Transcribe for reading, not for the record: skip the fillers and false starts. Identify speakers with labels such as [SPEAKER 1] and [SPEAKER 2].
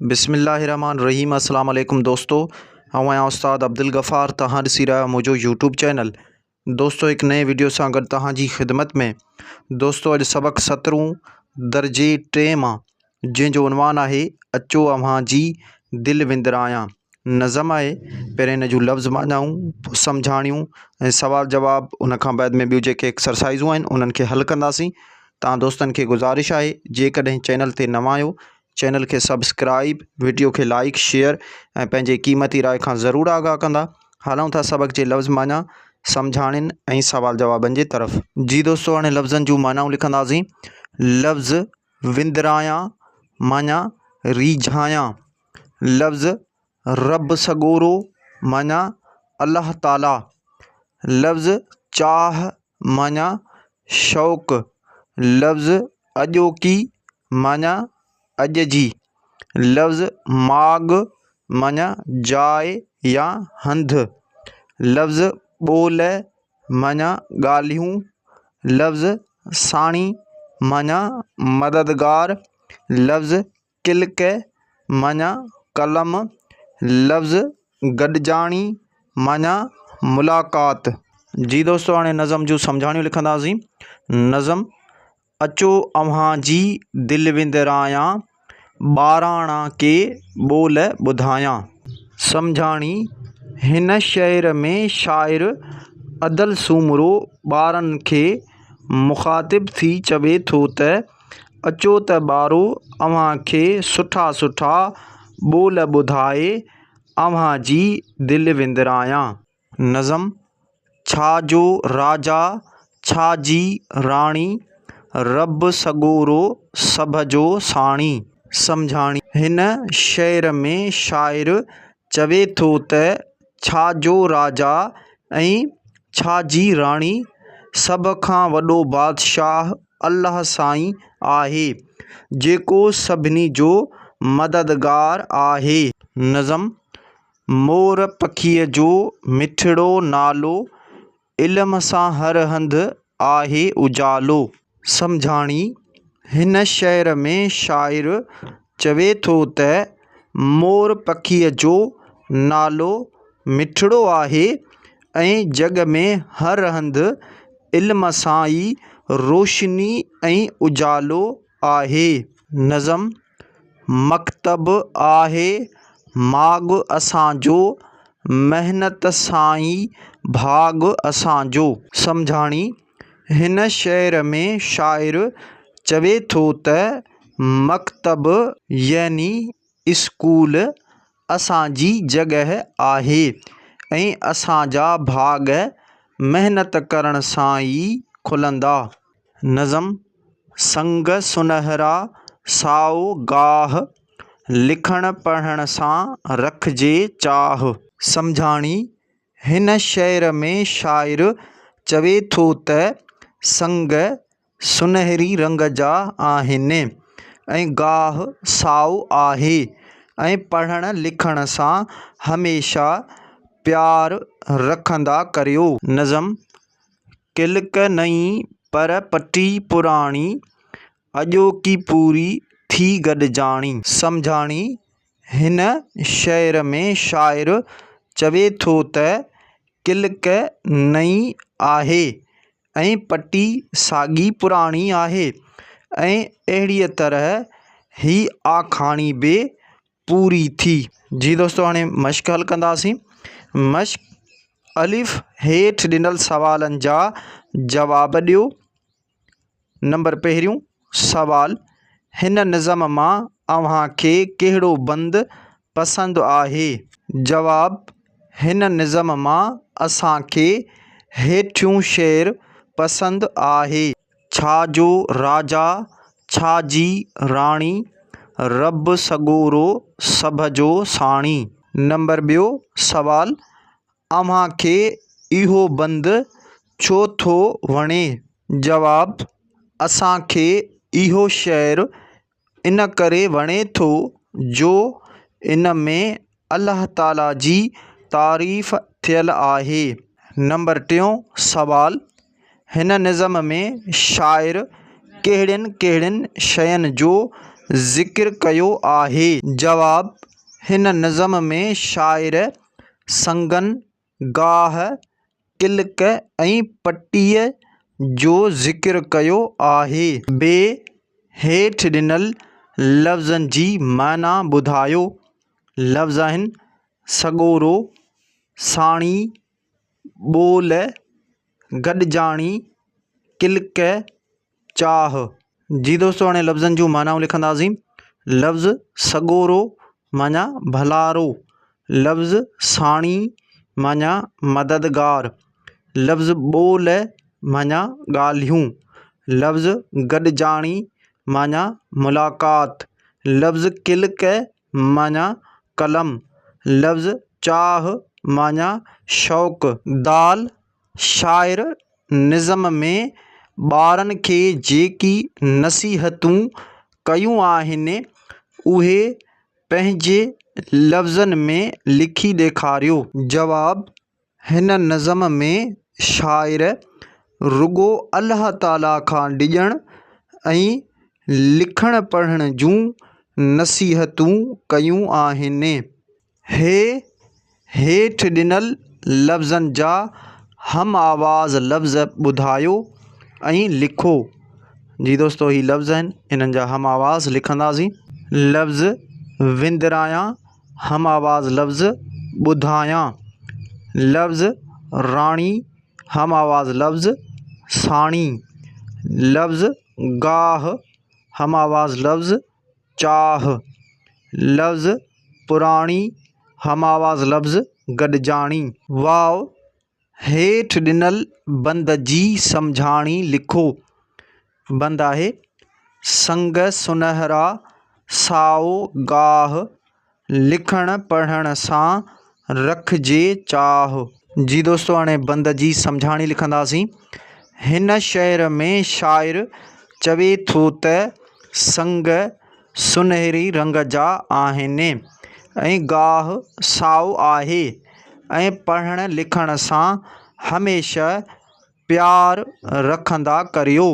[SPEAKER 1] بسم الله الرحمن الرحيم السلام عليڪم دوستو آئون آهيان استاد عبدالغفار توهان ڏسي رهيا آهيو منهنجو يوٽيوب چينل دوستو هڪ نئين ويڊيو سان گڏ توهان جي خدمت ۾ دوستو اڄ سبق سترهون درجي ٽئين مان جنهن جو عنوان آهي اچو اوهان جي دل وندرايان نظم آهي پهرين هن جون لفظ معنائون پوء سمجهاڻيون ۽ سوال جواب ان کان بعد ۾ ٻيون جيڪي ايڪسرسائزون آهن انهن کي حل ڪنداسين توهان دوستن کي گذارش آهي جيڪڏهن چينل تي نوان آهيو چينل کي سبسڪرائيب، وڊيو کي لائيڪ، شيئر ۽ پنهنجي قيمتي راء کان ضرور آگاهه ڪندا. هلون ٿا سبق جي لفظ معنيٰ، سمجهاڻين ۽ سوال جوابن جي طرف. جي دوستو هاڻي لفظن جون معنائون لکنداسين. لفظ وندرايان معنيٰ ريجهايان. لفظ رب سڳورو معنيٰ الله تعاليٰ. لفظ چاهه معنيٰ شوق. لفظ اڄوڪي معنيٰ اڄ جي. لفظ ماڳ معنيٰ جاء يا هنڌ. لفظ ٻول معنيٰ ڳالهيون. لفظ ساڻي معنيٰ مددگار. لفظ ڪلڪ معنيٰ قلم، لفظ گڏجاڻي معنيٰ ملاقات. جي دوستو هاڻي نظم جون سمجهاڻيون لکنداسين. نظم، اچو اوهان جي دل وندرايان، ٻاراڻا ڪي ٻول ٻڌايان. سمجهاڻي، هن شعر ۾ شاعر ادل سومرو ٻارن کي مخاطب ٿي چوي ٿو ته اچو ته ٻارو اوهان کي سٺا سٺا ٻول ٻڌائي اوهان جي دل وندرايان. نظم، ڇا جو راجا ڇا جي راڻي، رب سڳورو سڀ جو ساڻي. سمجهاڻي، هن شعر ۾ شاعر چوي ٿو ته ڇا جو راجا ۽ ڇا جي راڻي، سڀ کان وڏو بادشاهه الله سائين آهي، جيڪو سڀني جو مددگار آهي. نظم، مور پکيء جو مٺڙو نالو، علم سان هر هنڌ آهي اجالو. سمجهاڻي، هن شعر ۾ شاعر چوي ٿو ته مور پکيء جو نالو مٺڙو آهي ۽ جڳ ۾ هر هنڌ علم سان ئي روشني ۽ اجالو آهي. نظم، مڪتب آهي ماڳ اسان جو، محنت سان ئي ڀاڳ اسان جو. سمجهاڻي، هن شعر ۾ شاعر چوي ٿو ته مڪتب يعني اسڪول اسان جي جڳهه آهي ۽ اسان جا ڀاڳ محنت ڪرڻ سان ئي کلندا. نظم، سنگ سنهرا سائو گاهه، لکڻ پڙهڻ سان رکجي چاهه. سمجهاڻي، هن شعر ۾ شاعر چوي ٿو ته سنگ سنهري رنگ جا آهن ۽ گاهه سائو آهي ۽ پڙهڻ لکڻ سان هميشه پيار رکندا ڪريو. نظم، ڪلڪ نئين پر پٽي پراڻي، اڄوڪي پوري ٿي گڏجاڻي. سمجهاڻي، هن شعر ۾ شاعر چوي ٿو ته ڪلڪ نئين آهي ۽ پٽي ساڳي پراڻي آهي ۽ اهڙيء طرح هي آکاڻي به پوري ٿي. جي دوستو هاڻي مشق حل ڪنداسين. مشق، الف، هيٺ ڏنل سوالن جا جواب ڏيو. نمبر پهريون سوال، هن نظم مان اوهان کي ڪهڙو بند پسند آهي؟ جواب، هن نظم مان اسان کي هيٺيون شعر پسند آهي. ڇا جو راجا ڇا جي راڻي، رب سڳورو سڀ جو ساڻي. نمبر ٻيو سوال، اوهان کي اهو بند ڇو ٿو وڻي؟ جواب، اسان کي اهو شعر ان ڪري وڻي ٿو جو ان ۾ الله تعاليٰ جي تعريف ٿيل آهي. نمبر ٽيون سوال، هن نظم ۾ شاعر ڪهڙين ڪهڙين شين جو ذڪر ڪيو آهي؟ جواب، هن نظم ۾ شاعر سنگن، گاهه، ڪلڪ ۽ پٽيء جو ذڪر ڪيو آهي. بي، هيٺ ڏنل لفظن جي معنيٰ ٻڌايو. لفظ آهن، سڳورو، ساڻي، ٻول، گڏجاڻي، ڪلڪ، چاهه. جي دوستو هاڻي لفظن جون معنائون لکنداسين. لفظ سڳورو معنيٰ ڀلارو، لفظ ساڻي معنيٰ مددگار، لفظ ٻول معنيٰ ڳالهيون، لفظ گڏجاڻي معنيٰ ملاقات، لفظ ڪلڪ معنيٰ قلم، لفظ چاهه معنيٰ شوق. دال، شاعر نظم ۾ ٻارن کي جيڪي نصيحتون ڪيون آهن، اهي پنهنجي لفظن ۾ لکي ڏيکاريو. جواب، هن نظم ۾ شاعر رڳو الله تعاليٰ کان ڊڄڻ ۽ لکڻ پڙهڻ جون نصيحتون ڪيون آهن. هي هيٺ ڏنل لفظن جا هم آواز لفظ ٻڌايو ۽ لکو. جي دوستو هي لفظ آهن انهن جا هم آواز لکنداسين. لفظ وندرايان هم آواز لفظ ٻڌايان. لفظ راڻي هم آواز لفظ ساڻي. لفظ گاهه هم آواز لفظ چاهه. لفظ پراڻي هم آواز لفظ گڏجاڻي. واء هيٺ ڏنل بند جي سمجهاڻي لکو. بند آهي، سنگ سنهرا سائو گاهه، لکڻ پڙهڻ سان رکجي چاهه. جي دوستو هاڻي بند جي سمجهاڻي لکنداسين. هن شعر ۾ شاعر چوي ٿو ته سنگ سنهري رنگ جا آهن ۽ گاهه سائو آهي ۽ پڙهڻ لکڻ سان هميشه پيار رکندا ڪريو.